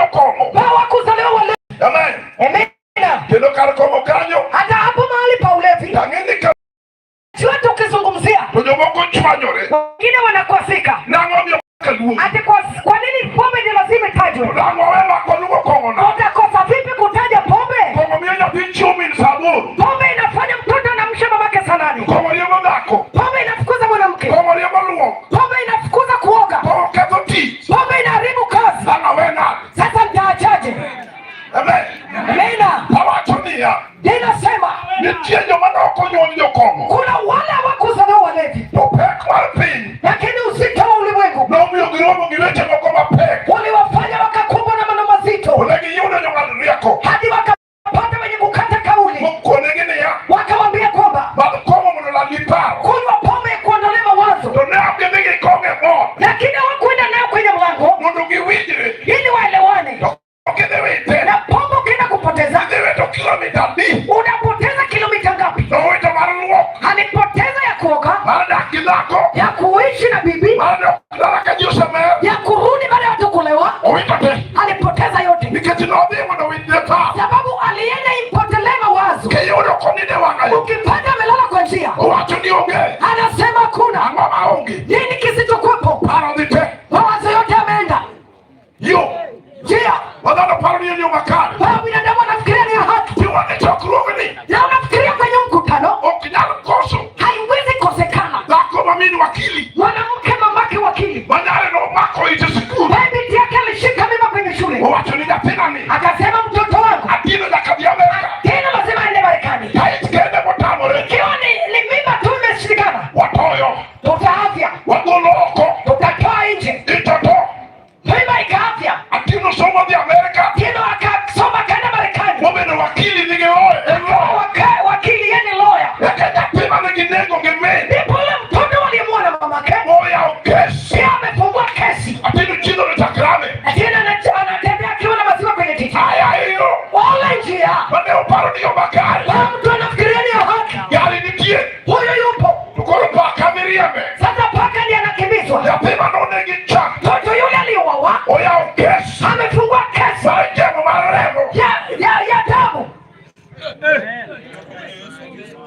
jokong'o. Hawakuzaliwa walevi. Amen. Amina. Kendo kar kong'o kanyo, Hata hapo mahali pa ulevi, tang'e ni ka jua tukizungumzia, to jomoko chwanyore. Wengine wanakwazika. Nang'o omiyo kaluong? Ati kwa nini pombe ni lazima itajwe? Nang'o wawe mak waluongo kong'o na? Utakosa vipi kutaja pombe? Kong'o miyo nyathi chiewo min sa 8. Pombe inafanya mtoto anamsha mamake saa 8. Kong'o riembo dhako. Pombe inafukuza mwanamke. Kong'o riembo luok. Pombe inafukuza kuoga. Kong'o ketho tich. Pombe inaharibu kazi. Ang' awe nade? Sasa nitaachaje? Amen. Amina. Awacho niya, Ninasema nitie joma ne ok onyuol jokong'o. Kuna wale hawakuzaliwa walevi, To pek mar piny lakini uzito wa ulimwengu nomiyo giromo gi weche moko mapek. Uliwafanya wakakumbwa na maneno mazito, To ne giyudo jong'ad rieko. Hadi wakapata wenye kukata kauli, Mokonegi niya, wakawambia kwamba madh kong'o mondo olalni paro. Kunywa pombe kuondolee mawazo, To ne ok gidhi gi kong'o e mor. Lakini hawakwenda nayo kwenye mlango mondo giwinjre. Ili waelewane. To kidhi wite. Na pombe ukienda kupoteza, Idhi wito kilomita adi? Unapoteza kilomita ngapi? Nowito mar luok. Alipoteza ya kuoga, Mar dak gi dhako. Ya kuishi na bibi, Mar dok dala ka ji osemer. Ya kurudi baada ya watu kulewa. Owito te. Alipoteza yote. Nikech nodhi mondo owinjre paro. Sababu alienda impotelee mawazo. Kiyudo konindo e wang'ayo. Ukipata amelala kwa njia, Owacho ni onge. Anasema hakuna. Ang'o maonge? Nini kisichokuwepo? Paro dhi te. Mawazo yote yameenda. Yo. Njia. Wadhano paro ni en yo makare. Wewe binadamu anafikiria ni ya haki. Tiwane chokruogni. Na unafikiria kwenye mkutano Ok nyal koso. Haiwezi kosekana. Dhako ma min wakili. Mwanamke mamake wakili. Manyare nomako ite sikul. Wewe binti yake alishika mimba kwenye shule. Owacho ni nyathina ni. Akasema mtoto wangu. Atino nyaka dhi Amerika. Tena lazima aende Marekani. Tait kende motamore. Ikiwa ni mimba tu imeshindikana. Watoyo. Tutaafya. Wagolo oko. Tutatoa nje. Itoto. Mimba ikaafya. Atino somo dhi Amerika. Atino akasoma kaenda Marekani. Mobedo wakili nigi oe. Akawa wakili yeye ni lawyer. Eka nyathi mane ginego gi min. Ndipo yule mtoto waliyemwona mamake. Oyawo kes. Pia amefungua kesi. Atino chiedho ni chakrame. Atino anatembea akiwa na maziwa kwenye titi. Aya iyo. Ole njia. Mane oparo ni yo makare. Wewe mtu anafikiria ni ya haki. Gari nitie. Huyo yupo. To koro paka miriembe. Sasa paka ndiye anakimbizwa. Nyathi mane onegi cha. Mtoto yule aliyeuawa. Oyawo kes. Amefungua kesi. Mar jemo mar remo. Ya damu.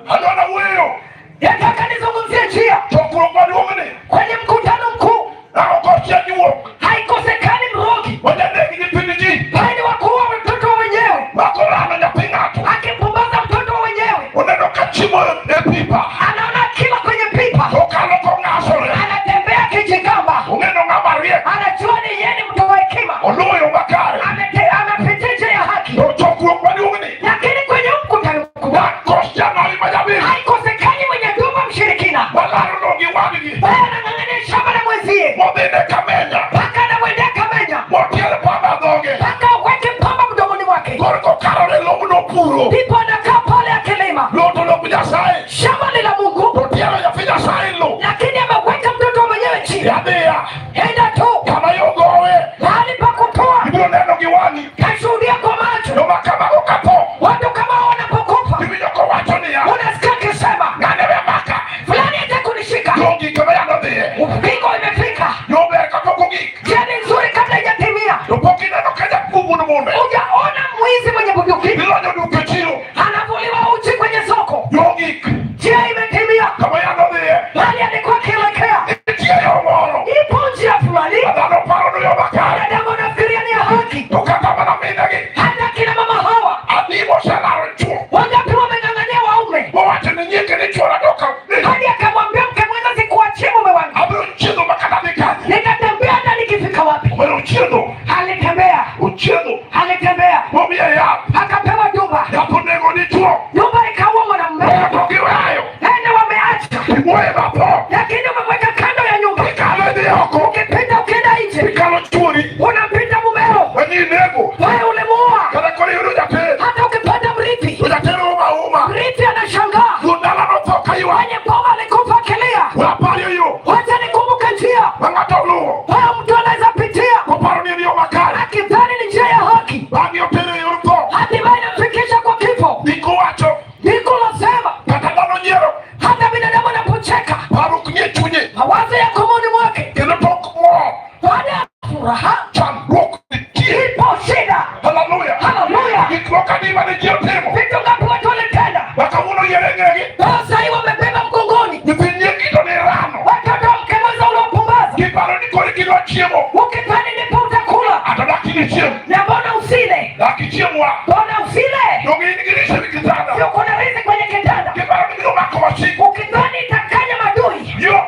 Adwa wuoyo. Nataka nizungumzie njia. Chokruok maduong'ni. Kwenye mkutano mkuu. Naokosia juok. Haikosekani mrogi. Wajanegi nyithind ji. Bali ni wakuua watoto wa wenyewe. Makolano nyathi ng'ato. Akimpumbaza mtoto wa wenyewe. Oneno ka chiemo e pipa. Anaona kila kwenye pipa. Okalo kong'asore. Anatembea kijigamba. Ong'eno ng'ama riek. Anajua ni yeye ni mtu wa hekima. Oluwo yo makare. Amepitia njia ya haki. To chokruok maduong'ni. Lakini kwenye mkutano mkubwa. Nakosia nawi majabiri. Haikosekani mwenye duma mshirikina. Malaro no gi wadgi. Bali anang'ang'ania shamba la mwenzie. Modhine Kamenya. Paka anamwendea Kamenya. Motiel pamba dhoge. Paka aweke pamba mdomoni mwake. Korko karore lobno puro. Ndipo anakaa pale akilima. Lo to lob Nyasaye. Shamba ni la Mungu. To tielo nyathi Nyasaye lo. Lakini ameweka mtoto mwenyewe chini. Adhiya. Enda tu. Kama yogowe. Mahali pa kutoa. Ibiro neno gi wang'i. Kashuhudia kwa macho. Joma kamago katho. Watu kama hao wanapokufa. Iwinjo kowacho niya. Unasikia akisema. Ng'ane we maka. Fulani hatakunishika. Dongi kama yano dhiye. Upigo imefika. Yo ber kapok ogik. Njia ni nzuri kabla haijatimia. To pok ineno ka jakuo munde. Hujaona mwizi mwenye bunduki. Ilonyo duka e chiro. Anavuliwa uchi kwenye soko. Yo ogik. Njia imetimia. Kama yano dhiye. Mahali alikuwa akielekea. Nitie yo moro. Ipo njia fulani. Dhano paro ni yo makare. Wanadamu wanafikiria ni ya haki. To kata mana minegi. Hata kina mama hawa. Adi moselaro chuo. Wangapi wameng'ang'ania waume? Mowacho ni nyieke ni chuora doka. Hadi akamwambia mke mwenza sikuachie mume wangu. Abiro chiedho makata dhi kanye. Nitatembea hata nikifika wapi. Omero ochiedho. Alitembea. Ochiedho. Alitembea. Momiye yath. Akapewa nyumba. Yath onego dichuo. Nyumba ikaua mwanamume. To giweyo. Nenda wameacha. Imuoye matho. Lakini umemweka kando ya nyumba. Ikalo idhi oko. Ukipita ukienda nje. Ikalo chuori. Unampita mumeo. Mani nego. Wewe ulimuua. Kata koro iyudo jater. Hata ukipata mrithi. To jater uma uma. Mrithi anashangaa. Jodala notho ka ywak. Mwenye boma alikufa akilia. We aparie yo. Wacha nikumbuke njia. Ma ng'ato oluwo. Wewe mtu anaweza pitia. Koparo ni en yo makare. Akidhani ni njia ya haki. Bang'e otere e yor tho. Hatimaye inamfikisha kwa kifo. Ndiko wacho. Ndiko lasema. Kata dhano nyiero. Hata binadamu anapocheka. Paro ok nie chunye. Mawazo yako moyoni mwake. Kendo tok mor. Baada ya furaha. Chandruok nitie. Ipo shida. Haleluya. Haleluya! Gik moko adi mane ji otimo? Vitu ngapi watu walitenda? Ma kawuono yiere ng'egi. Sasa hii wamebeba mgongoni Nyithind nyiegi to ne rano. watoto wa mke mwenza uliopumbaza. Giparo ni koro gidwa chiemo. Ukipani ndipo utakula, Ato dak inichiem. na mbona usile? Dak ichiem wa. Mbona usile? Donge in gi rise ewi kitanda. Sio kuna rizi kwenye kitanda. Giparo ni biro mako wasigu. Ukidhani itakanya madui, Yo.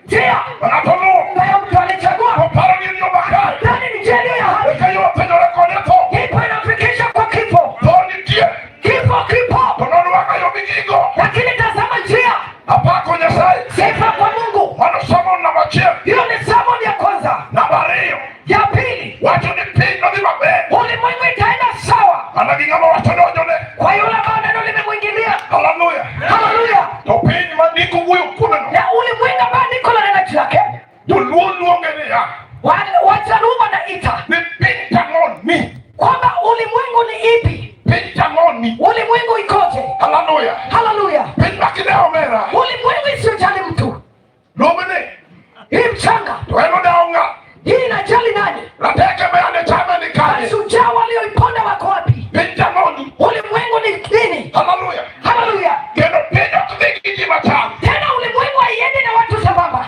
njia Ng'ato luwo. ambayo mtu alichagua Oparo ni en yo makare. dhani ni njia iliyo ya haki, Eka yo openjore kode tho. ipo inafikisha kwa kifo. Tho nitie. Kifo kipo, To nonwang'o yo migingo. lakini tazama njia. Apako Nyasaye. Sifa kwa Mungu. Mano somo namba achiel. Hiyo ni sermon ya kwanza. Namba ariyo. Ya pili, Wacho ni piny nodhi maber. ulimwengu itaenda sawa Mana gi ng'ama wacho donjone. kwa yule ambaye neno limemwingilia. Haleluya. Haleluya! To piny ma ndiko wuoyo kuomeno. Na ulimwengu ambaye ndiko la neno juu yake, Joluo luonge niya. Wajaluo wanaita Ni piny tang'oni. kwamba ulimwengu ni ipi? Piny tang'oni. Ulimwengu ikoje? Haleluya. Haleluya! Piny ma kidewo omera. Ulimwengu isiyojali mtu, Lobni. hii mchanga To en odewo ng'a. hii inajali nani? Rateke me ane chame ni kanye. Mashujaa walioiponda wako wapi? Piny tang'oni. Ulimwengu ni nini? Haleluya. Haleluya! Kendo piny ok dhi gi ji machal. Tena ulimwengu haiendi na watu sambamba.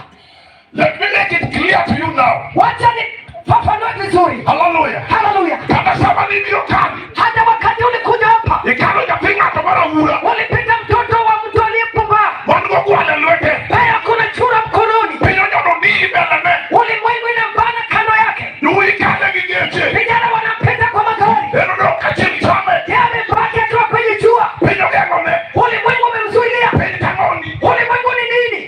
Let me make it clear to you now. Wacha nifafanue vizuri. Haleluya. Haleluya! Kata sama nibiro kani. Hata wakati ulikuja hapa Ikalo nyathi ng'ato marahura. ulipita mtoto wa mtu aliyepumba, Wan gogwalo e lwete. naye hakuna chura mkononi. Piny onyono nii mbelene. Ulimwengu inambana kando yake, Yawuoyi kale gi geche. vijana wanampita kwa magari, En odong' ka chieng' chame. yeye amebaki akiwa kwenye jua. Piny ogeng'one. Ulimwengu umemzuilia. Piny tang'oni. Ulimwengu ni nini?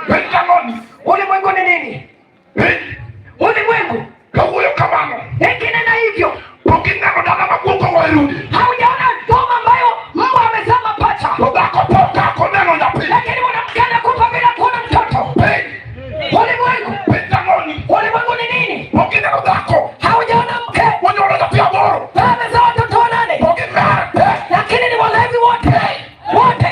Piny tang'oni. Ulimwengu ni nini? Piny Ulimwengu kawuoyo kamano. ikinena hivyo, Pok ineno dala ma guok ogo e udi. haujaona boma ambayo mbwa amezaa mapacha, To dhako tho ka ok oneno nyathi. lakini mwanamke anakufa bila kuona mtoto. Piny. Ulimwengu, Piny tang'oni. ulimwengu ni nini? Pok ineno dhako. Haujaona mke Monyuolo nyathi aboro. ambaye amezaa watoto wanane, To gimer te. lakini ni walevi wote wote.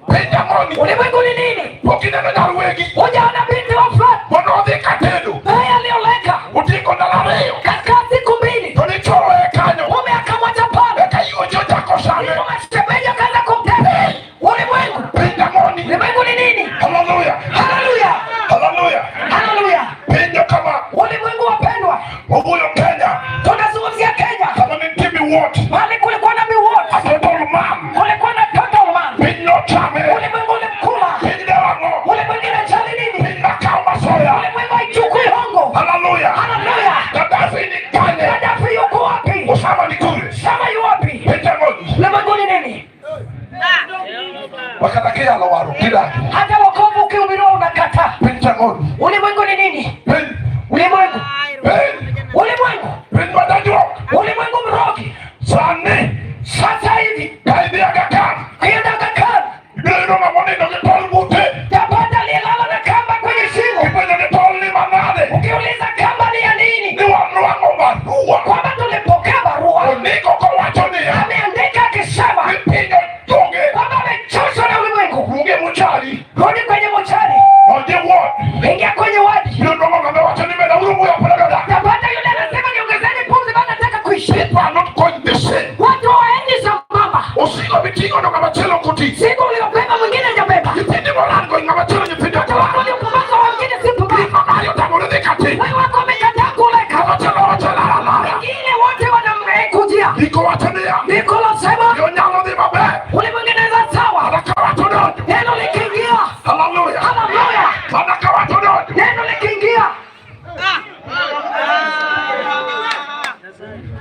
Piny tang'oni. Ulimwengu ni nini? Pok ineno nyar wegi. Hujaona binti wa fulani Manodhi katedo. ambaye alioleka Otieko ndalo ariyo. katika siku mbili, To dichuo weye kanyo. mume akamwacha pale, Eka yuochi ochako same. ndipo mashemeji akaanza kumtesa. Ulimwengu, Piny tang'oni. ulimwengu ni nini? Haleluya. Haleluya, Haleluya. haleluya! Piny kama Ulimwengu wapendwa, owuoyo Kenya. tunazungumzia Kenya, Kama nitie miwuot. mahali kulikuwa na miwot, A total man. kulikuwa na total man. Piny nochame. Ulimwengu ulimkula. Piny dewo ang'o? Ulimwengu inajali nini? Piny makawo masoya. Ulimwengu haichukui hongo. Haleluya. Haleluya! Gaddafi ni kanye. Gaddafi yuko wapi? Osama ni kure. Sama yu wapi? Piny tang'oni. Ulimwengu ni nini? Makata kiyalo waro kidagi. Hata wokovu ukihubiriwa unakataa. Piny tang'oni. Ulimwengu ni nini? Piny. Ulimwengu, Piny. ulimwengu, Piny madonjruok. ulimwengu mrogi. Sani. Sasa hivi Ka idhi Aga Khan. kienda Aga Khan, Ibiro yudo ng'ama onindo gi tol ng'ute. tapata aliyelala na kamba kwenye shingo. Ipenjo ni tol ni manade. Ukiuliza kamba ni ya nini, Ni wanwang'o barua. kwamba tulipokea barua, Ondiko kowacho niya. ameandika akisema Ni piny ojuoge. kwamba amechoshwa na ulimwengu. Ruge mochari. Rudi kwenye mochari, Donj e ward. ingia kwenye wadi. Ibiro nwang'o ng'ama wacho ni meda uru muya pod adak. Tapata yule anasema niongezeni pumzi, maana nataka kuishi. People are not going the same. Watu hawaendi sambamba. Osigo miting'o to ng'ama chielo ok oti. Siku uliyobeba mwingine hajabeba. Nyithindi molalgo ng'ama chielo nyithinde ok Watu wako olal. waliopumbaza wengine si pumbavu. Giko mari otamore dhi katin. Wewe wako wamekataa kuleka. Ng'ama chielo wacho lal alala. Wengine wote wanamkujia. Ndiko wacho niya. Ndiko losema Yo nyalo dhi maber. ulimwengu inaweza sawa. Mana ka wacho donjo. Neno likiingia, Haleluya. haleluya. Mana ka wacho donjo. Neno likiingia,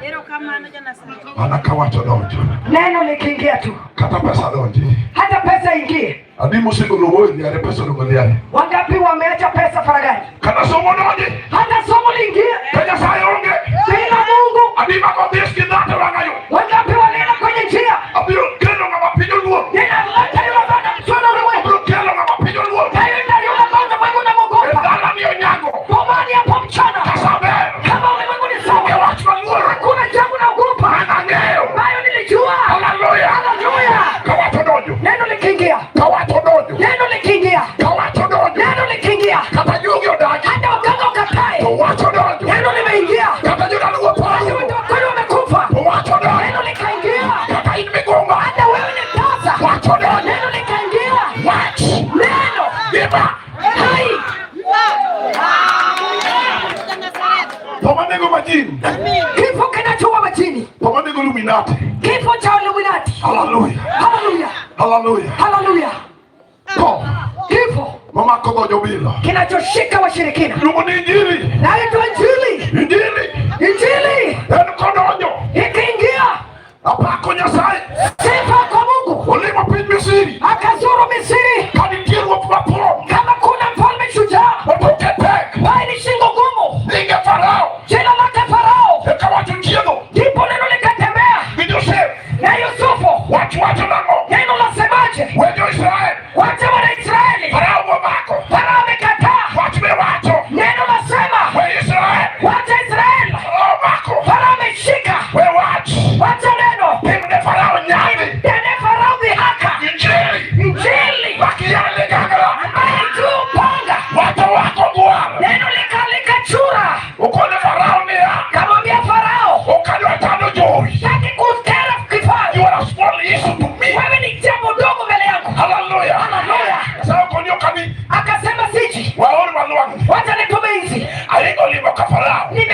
Erokamano Jonathan. Mana ka wacho donjo. neno likiingia tu, Kata pesa donji. hata pesa ingie. Adi mosegolo wuoyo e liare pesa odong' e liare. Wangapi wameacha pesa faragani? Kata somo donji. Hata somo liingie Ka Nyasaye onge. bila Mungu. Adi mago dhis gi dhate wang'ayo. Wangapi walienda kwenye njia? Abiro kelo ng'ama piny oluoro. Ninaleta yule ambaye anamchuana ulimwengu, Abiro kelo ng'ama piny oluoro. naenda yule ambaye ulimwengu E unamwogopa. dala ni onyango. Bomani hapo mchana, Kasa ber. kama ulimwengu ni Onge sawa, wach maluoro. hakuna jambo naogopa An ang'eyo. ambayo nilijua. Haleluya. Haleluya! Ka wach odonjo. Neno likiingia, Ka wach odonjo. neno likiingia, Ka wach odonjo. neno likiingia, Kata juogi odagi. hata waganga ukatae, To wach odonjo. neno limeingia. Kata majini. Kifo kinachoua majini, Tho manego Illuminati. Kifo cha Illuminati. Hallelujah. Haleluya, Hallelujah. Haleluya. Tho Kifo mamako dho jobilo. Kinachoshika washirikina. Iluongo ni Injili. Naitwa Injili. Injili. Injili En kodonjo. Ikiingia, Apako Nyasaye. Sifa kwa Mungu. Olimo piny Misri. Akazuru Misri. Ka nitie ruoth mathuon. Kama kuna mfalme shujaa Otoke tek. ambaye ni shingo gumu, Nyinge Farao. Jina lake Farao. Eka wacho chiedho. Ndipo neno likatembea Gi Josef. Na Yusufu. Wach wacho nang'o? Neno lasemaje? We jo-Israel. Wacha wana Israeli. Farao momako. Farao amekataa. Wach miwacho. Neno lasema We Israel. wacha Israeli. Farao omako. Farao ameshika. We wach. Wacha neno. Timne Farao nyadhi. Tende Farao dhihaka. Injili. Injili Makiar ligangla. Ambaye juu panga. Wacho wako gwar. Neno likalika chura. Okone Farao niya. Kamwambia Farao, Ok adwa chando jowi. sitaki kukera kifaru. You are a small issue to me. Wewe ni jambo dogo mbele yangu. Hallelujah. Haleluya. Nyasaye okoni ok abi. Akasema siji. Waor malwang'ni. Wacha nitume hizi. Aringo limo ka Farao. Mimi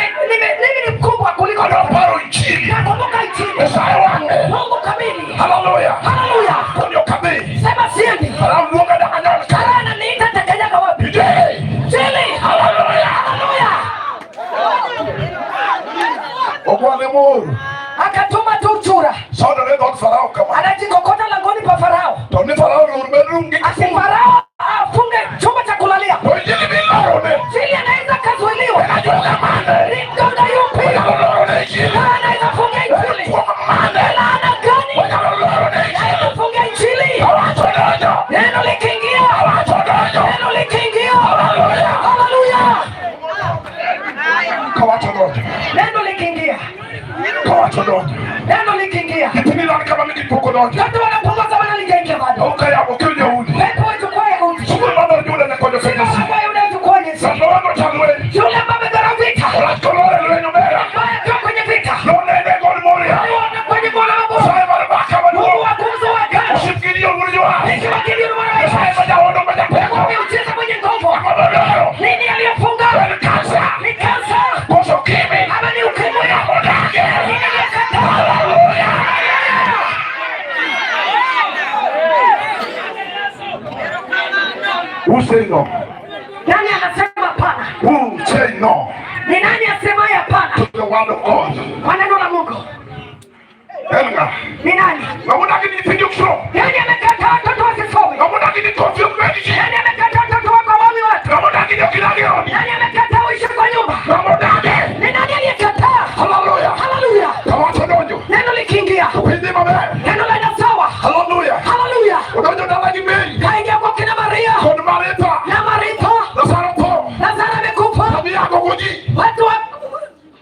ni mkubwa kuliko. Adwa paro Injili. Nakumbuka Injili. Nyasaye wang'e. Mungu kamili. Hallelujah. Haleluya. Koni ok adhi. Sema siendi. Farao luonga dang anyon ka. Farao ananiita nitakanyaga wapi? Injili. Injili. Hallelujah. Haleluya. Ogwale mor. Akatuma tu chura. Sodore dhood Farao kama. Anajikokota langoni pa Farao. To ni Farao lor bedroom gi Ati Farao afunge chumba cha kulalia. To Injili milorone. Injili anaweza kazuiliwa. En ajuoga mane. Ni mganga yupi? Onyalo lorone Injili. Na anaweza funga Injili. Kuom mane. Laana gani? Onyalo lorone Injili. Anaweza funga Injili. Owacho donjo. Neno likiingia. Owacho donjo. Neno likiingia. Hallelujah. Haleluya. Kawacho donjo. Neno likiingia. Kawacho donjo. Neno likiingia. Nyithindo lal kama nigi pok odonjo. Watoto wanapunguza wana lijaingia bado. Ok yamo kel Yahudi. Pepo wachukua Yahudi. Sukul mar Juda ne konyo Yesu. Ambaye unachukua Yesu. Sama wano chan lweny. Yule ambaye amedharau vita. Orach kolor e lweny omera. Ambaye akiwa kwenye vita. Nonene god Moria. Aliona kwenye mola wa Mungu. Nyasaye mar baka Mungu maduong'. wa nguzo wa agano. Osip Gideon wuod Joash. Nikiwa Gideon mwana wa Nyasaye Yoash. ma jahono ma jateko. Miujiza mwenye nguvu. Ang'o modwaro? Nini aliyofunga? En kansa. Ni kansa. Koso ukimwi. Ama ni ukimwi? Odagi. Nini aliyekataa? Hallelujah. Who say no? Nani anasema hapana? Who say no Ni nani asemaye hapana to the word of God? kwa neno la Mungu? En ng'a? Ni nani? Ng'ama odagi ni nyithindi ok som. Nani amekataa watoto wasisome? Ng'ama odagi ni kofi ok med ji. Nani amekataa watoto wako wawe watu? Ng'ama odagi ni ok idag e odi. Nani amekataa uishi kwa nyumba? Ng'ama odagi. Ni nani aliyekataa? Hallelujah. Haleluya! Kawacho donjo. Neno likiingia, To piny dhi maber. Neno laenda sawa. Hallelujah. Haleluya! Odonjo dala gi Mary. Kaingia kwa kina Maria Kod Maritha. Na Maritha. Lazaro tho. Lazaro amekufa. Amiago goji. Watu wa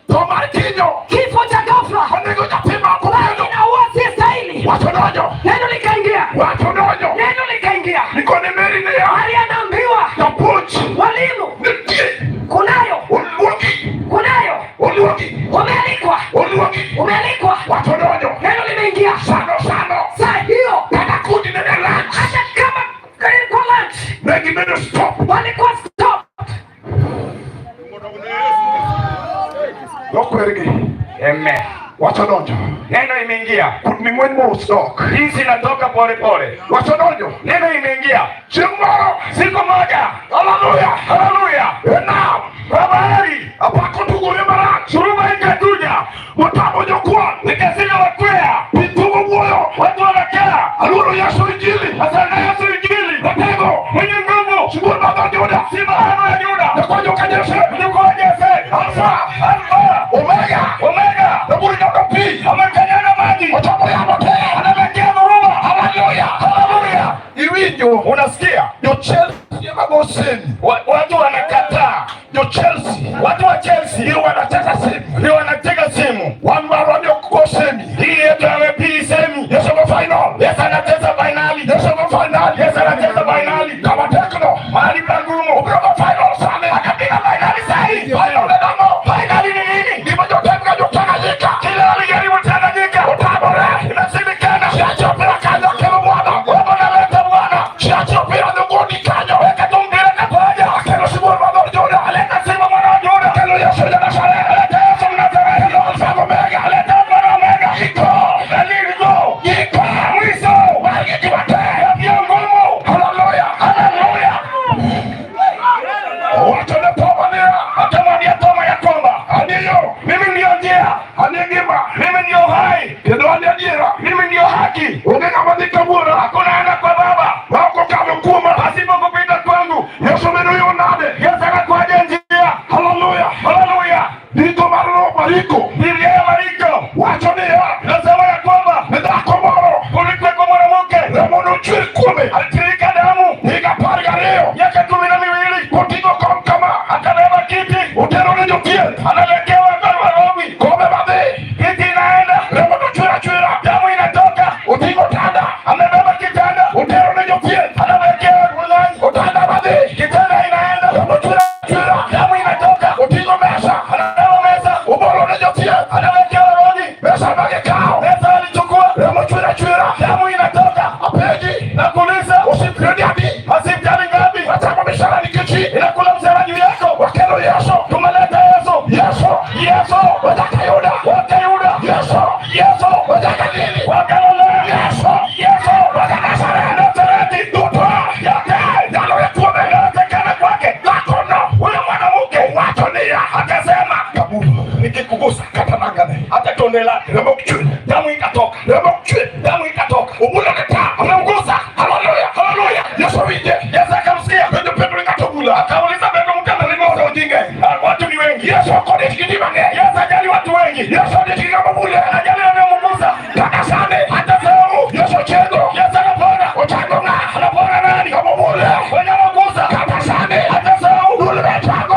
Tho mar kinyo. Kifo cha ghafla Onego nyathi ma ok obedo. inaua si stahili. Wacho donjo. Neno likaingia, Wacho donjo. Neno likaingia. Nikone Mary niya. Maria anaambiwa, Japuonj. Mwalimu, Nitie. Kunayo, Oluongi. Kunayo, Oluongi. Umealikwa, Oluongi. Umealikwa. Wacho donjo. Neno limeingia Sano sano. Saa hiyo, Kata kundi nene lunch. Hata kama ilikuwa lunch, Ne gibedo stop. Walikuwa stop. Nokwergi. Amen. Wacho donjo. Neno imeingia. Kudni ng'wen mos dok. Jinsi inatoka pole pole. Wacho donjo. Neno imeingia. Chieng' moro. Siku moja. Hallelujah. Haleluya. E nam. Kwa bahari. Apako tugore marach. Dhoruba ikakuja. Motamo jokwang'. Nikasema wakwea. Pi tugo wuoyo. Watu wanakaa. Aluoro Yesu Injili. Asante Yesu Injili. Ratego. Mwenye nguvu. Sibuor mar dhood Juda. Simba wa Yuda. Jakwayo ka Jesse. Mjukuu wa Jese. Alfa. Alfa. Omega. Omega. Raburi nyoka pi. Amekanyaga maji. Ochamo yamo te. Anamekea dhoruba. Hallelujah. Haleluya. Iwinjo. Unasikia? Jo Chelsea ema go semi. Watu wanakataa. Jo Chelsea. Watu wa Chelsea Ndio wanacheza semi. Ndiyo njia, An e ngima. Mimi ndiyo uhai, Kendo an e adiera. Mimi ndiyo haki. Onge ng'ama dhi ka wuora. Hakuna enda kwa Baba Ma ok okadho kuoma. Pasipo kupita kwangu. Yesu bedo yo nade? Yesu anakuwaje njia? Haleluya. Haleluya! Ndiko mar Mariko Biblia ya Mariko wacho niya, inasema ya kwamba ne dhako moro kulikuweko mwanamke remo nochwer kuome alitiririka damu higa 12 miaka 12, koting'o kom kama akabeba kiti, otero ne jothieth analetewa kwa Nairobi, kome madhi kiti inaenda, remo tochwer achwera damu inatoka, oting'o otanda amebeba kitanda, otero ne jothieth anawekewa mlango, otanda madhi kitanda inaenda, remo chwer achwera damu inatoka, oting'o mesa anabeba meza, obolo ne jothieth anawekewa rodi, mesa magikawo meza alichukua, remo chwer achwera damu inatoka. Apenji Nakuuliza, osiptende adi hospitali ngapi wachamo misara nikech inakula mshahara juu yako? Wakelo Yesu. Tumeleta Yesu, Yesu. Yesu Wataka Yuda. Wa Yuda, Yesu. Yesu Wataka nini? Wa Galilaya, Yesu. Yesu Wa Nazareti. Nazareti, Duto yote nyalo kuome. Inawezekana kwake. Dhakono Huyo mwanamke wacho niya akasema, kamulo nikikugusa kata nangane hata tonde lake remo ok chwer damu ikatoka, remo ok chwer damu ikatoka. omulo ne ta Amemgusa. Haleluya. Haleluya! Yesu winje. Yesu akamsikia, Penjo Petro ni ng'ato bula akauliza Petro, mtu Ose amelima ji Ah, watu ni wengi. Yesu ok odich gi ji mang'eny. Yesu ajali watu wengi, Yesu odich gi ng'ama mule. Anajali wanayomgusa. Kata sani Hata sahau Yesu chengo. Yesu anapona. Ochango ng'a? Anapona nani? Ng'ama mule. Wenye wanagusa. Kata sani Hata sahau dul be chango.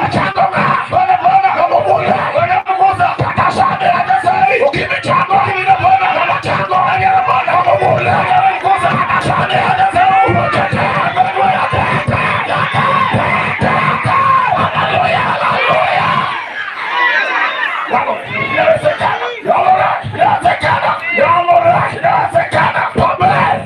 Ochango ng'a? Wanapona. Ng'ama mule. Wenye wanagusa. Kata sani Hata sahau okimi chango. Okimi napona. Ng'ama chango. Nani anapona? Ng'ama mule. Wenye wanagusa. Kata sani Hata sahau Inawezekana. Inawezekana. Inawezekana.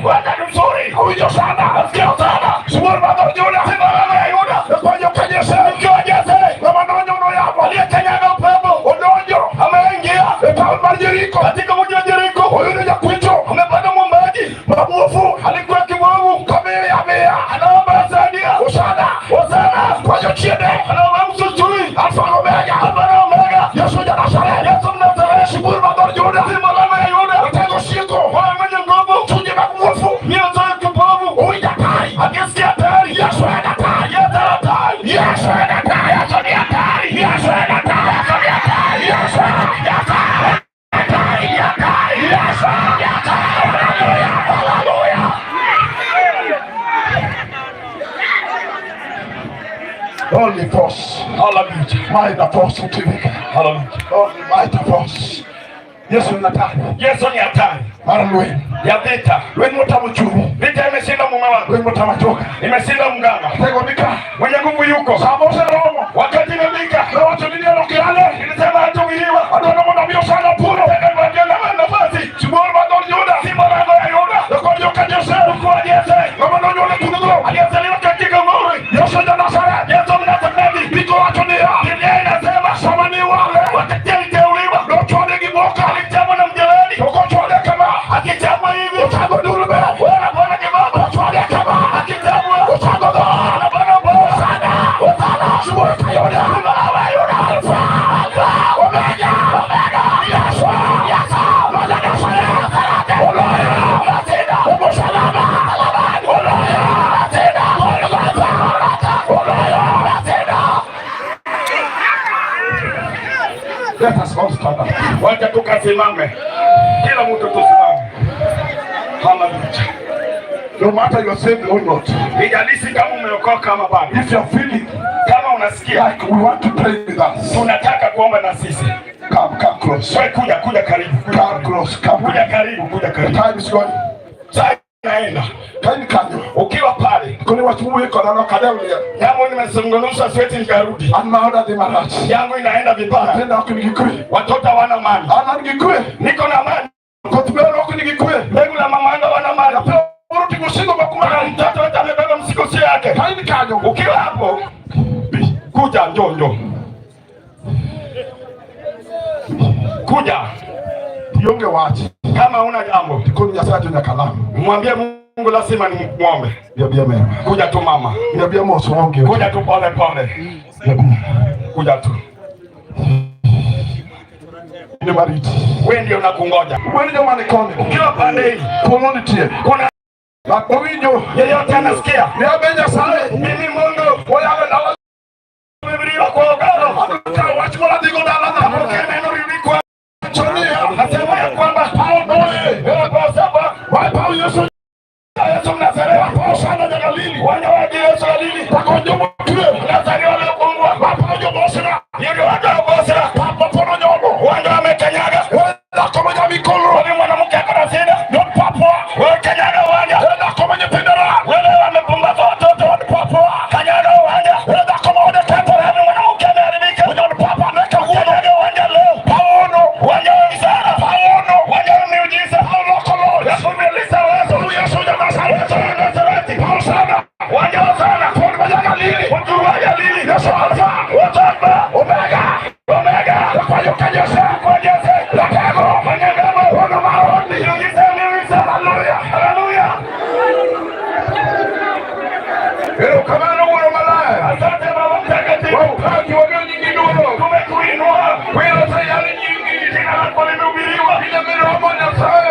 Bwana ni mzuri. Awinjo sana. Nasikia sana. Sibuor mar dhood Juda. Simba wa Yuda. Ekwanyo ka Jesse. Mke wa Jese. Ng'ama nonyono yamo. Aliyekanyaga upepo. Odonjo Ameingia e taon mar Jeriko. Katika mji wa Yeriko. Oyudo jakwicho Amepata mwombaji. Ma muofu. Alikuwa kibovu. Kamiya miya. Anaomba saidia. Hosana. Hosana. Kwa jochiende. Anaomba msusui. Alfa gi Omega. Alfa na Omega. Yesu ja Nazareth. Yesu Mnazareti. Sibuor mar dhood Juda. Simba wa Yuda. Otego sieko. Bwana mwenye nguvu. Chunje mag muofu. Mioyo ya kipofu. Owinjo atari. Akisikia hatari. Yesu en atari. Yesu hatari. Yesu en atari. Yesu ni hatari. Yesu en atari. Yesu ni hatari. Yesu en atari. Hatari. Hatari. Yesu. Haleluya. Haleluya. Holy force. Hallelujah. Mighty force utimika. Hallelujah. Holy mighty force. Yesu en atari. Yesu ni hatari Mar lweny. Ya vita. Lweny motamo chunyi. Vita imeshinda mume wangu, Lweny motamo achoka. Imeshinda mganga. Tego nika. Mwenye nguvu yuko. Sama oseromo. Wakati imefika, Nowacho ni diel ok yale. Nilisema hatauiliwa. Adwaro mondo ami Hosana puro. Nataka niwaambie na nafasi. Sibuor mar dhood Juda. Simba lango ya Yuda, Ekor joka Jesse. Mungu wa Jese, Ng'ama nonyuol e thurgo. Aliyezaliwa katika ngori. Yesu ja Nazareth. Yesu Mnazareti. Ndiko wacho niya. Biblia inasema Sama niwale. Wakati aliteuliwa, Nochwade gi boka. Alichapwa na mjeledi, To kochwade kama. Akichapwa hivi, Ochango dul be. Bwana Bwana kibaba, Ochwade kama. Akichapwa, Ochango dhoot. Bwana Bwana Hosana. Hosana, Sibuor ka Yuda. Simba wa Yuda, Alfa. Alfa, Omega. Omega, Yesu. Yesu, Ma ja Nazareth. Oloyo. Ameshinda, Omusalaba. Oloyo. Ameshinda, Golgotha. Oloyo. Ameshinda. Let us all stand up. Wacha tukasimame, kila mtu tusimame. Haleluya. No matter you are saved or not, Ijalishi kama umeokoka ama bado, if you are feeling kama unasikia like we want to pray with us, tunataka kuomba na sisi, come, come close. wewe kuja, kuja karibu, kuja Come karibu, close, come kuja close. karibu, kuja The karibu. time is going. Saa inaenda, Kain kanyo. Ukiwa pale Koni wach muwuoyo koda no kadew liel. jambo, nimezungumza siwezi nikarudi, An maoda dhi marach. Yangu inaenda vibaya, Nyithinda ok nigi kwe. Watoto hawana amani, An an gi kwe. Niko na amani, Koth bero ok nigi kwe. Mbegu la mama yangu hawana amani. Moro oting'o singo mok Kuna mari. mtoto wetu amebeba mzigo sio yake. Kain kanyo. Ukiwa hapo, kuja, njoo, njoo, kuja. Ionge wach. Kama una jambo Tikoni Nyasaye to nyaka lam. Mwambie Mungu lazima nimuombe. Biabia mera. Kuja tu mama, Biabia mos waonge. Kuja tu pole pole, Biabia. Kuja tu. In ema riti. Wewe ndio nakungoja. Wen joma ni koni. Ukiwa pande hii, Polo nitie. kuna Owinjo. yeyote anasikia Ne abe Nyasaye. mimi Mungu Oyalo dala. nimehubiriwa kwa ugalo, Ka wach moro adhigo dalana. pokea neno rudi kwa Chonia. nasema ya kwamba Pawo Noe. wewe kwa sababu Wapawo Yesu. Yesu Mnazareti, Wapawo sana Jagalili. wana wa Yesu Galili, Tako jomo tue. Nazareti waliofungwa, Wapawo jomosra. yule watu wa Bosra, Papo pono nyono. wanja wamekanyaga, Wewe dhako ma nyamikolo. wewe mwanamke ako na shida, Yon papwa. wewe kanyaga uwanja, Wewe dhako ma nyithindo rach. wewe wamepumbaza watoto, Yon papwa. kanyaga uwanja, Wewe dhako ma ode kethore. wewe mwanamke ameharibika, Yon papa ne kawuono. kanyaga uwanja leo, Pawono. uwanja wa ishara, Pawono. uwanja wa miujiza, Pawo loko loch. yakumelisa wezo, Yesu ja Nazareth. Yesu wa Nazareti, Pawo sana. uwanja wa sana, Thuon ma Jagalili. watu wa Galili, Yesu Alfa. wote hapa, Omega. Omega, Akwayo ka Nyasaye. kwa Yesu, Ratego. Manyangamo, Ono maoni. miujiza, miujiza, Hallelujah. haleluya. Erokamano wuoro maler. Asante Baba Mtakatifu, Wapaki wamiyo nyingi duong'. tumekuinua, Wiro tayari nyingi. jina lako limehubiriwa Ine miromo Nyasaye.